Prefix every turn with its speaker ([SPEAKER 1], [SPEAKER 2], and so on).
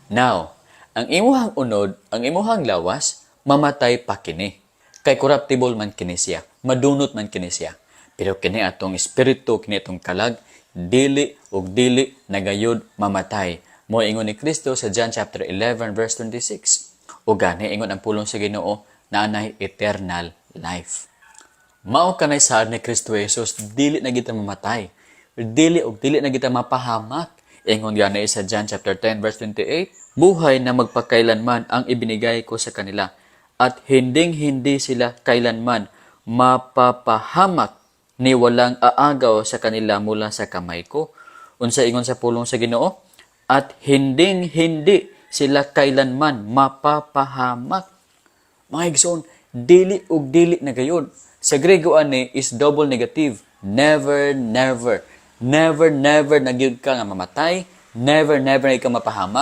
[SPEAKER 1] Now, ang imuhang unod, ang imuhang lawas, mamatay pa kini. Kay corruptible man kini siya, madunot man kini siya. Pero kini atong espiritu, kini atong kalag, dili ug dili na gayud mamatay. Mo ingon ni Kristo sa John chapter 11 verse 26. O gani ingon ang pulong sa Ginoo na anay eternal life. Mao kanay saad ni Kristo Jesus, dili na kita mamatay. Dili ug dili na kita mapahamak. Ingon gani sa John chapter 10 verse 28, "Buhay na magpakailanman ang ibinigay ko sa kanila at hinding-hindi sila kailanman mapapahamak ni walang aagaw sa kanila mula sa kamay ko." Unsa ingon sa pulong sa Ginoo? At hinding-hindi sila kailanman mapapahamak. Mga igsoon, dili ug dili na gayud. Sa Grego ani is double negative. Never, never. Never, never na gyud ka nga mamatay. Never, never na ka mapahamak.